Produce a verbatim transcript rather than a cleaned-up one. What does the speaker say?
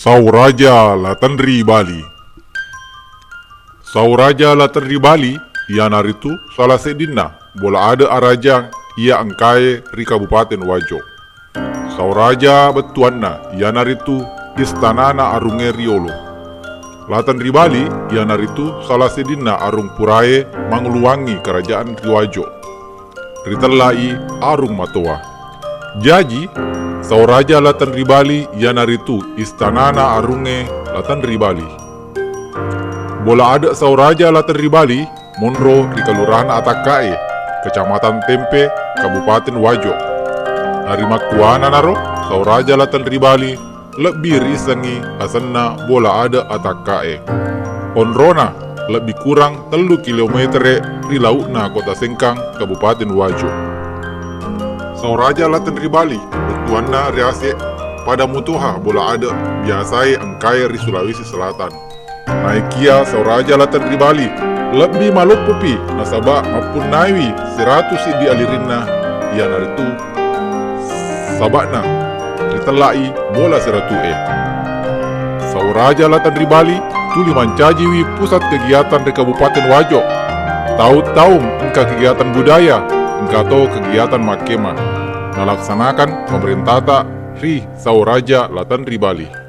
Saoraja La Tenri Bali. Saoraja La Tenri Bali iyanaritu sala seddinna bola adeq arajang iya engkae ri Kabupaten Wajo. Saoraja bettuanna iyanaritu istanana arungnge riolo. La Tenri Bali iyanaritu sala seddinna arung purae mangluangngi kerajaan ri Wajo. Ritella'i arung matoa. Jaji, Saoraja La Tenri Bali iyanaritu istanana arungnge La Tenri Bali. Bola adeq Saoraja La Tenri Bali monro ri Kelurahan Atakka'e, Kecamatan Tempe, Kabupaten Wajo. Narimakkuananaro Saoraja La Tenri Bali lebbi riisengngi asenna bola adeq Atakka'e. Onrona lebbi kurang tellu kilometere ri lauqna Kota Sengkang, Kabupaten Wajo. Saoraja La Tenri Bali bettuanna riaseq pada mutoha bola adeq biasae engkae ri Sulawesi Selatan. Naekia Saoraja La Tenri Bali lebbi maloppopi nasaba mappunnaiwi siratu siddi alirinna, iyanaritu sabaqna ritella'i bola siratu'e. Saoraja La Tenri Bali tuli mancajiwi pusat kegiatan ri Kabupaten Wajo. Taung-taung engka kegiatan budaya, engkato kegiatan makkema nalaksanakan pemerintata ri Saoraja La Tenri Bali.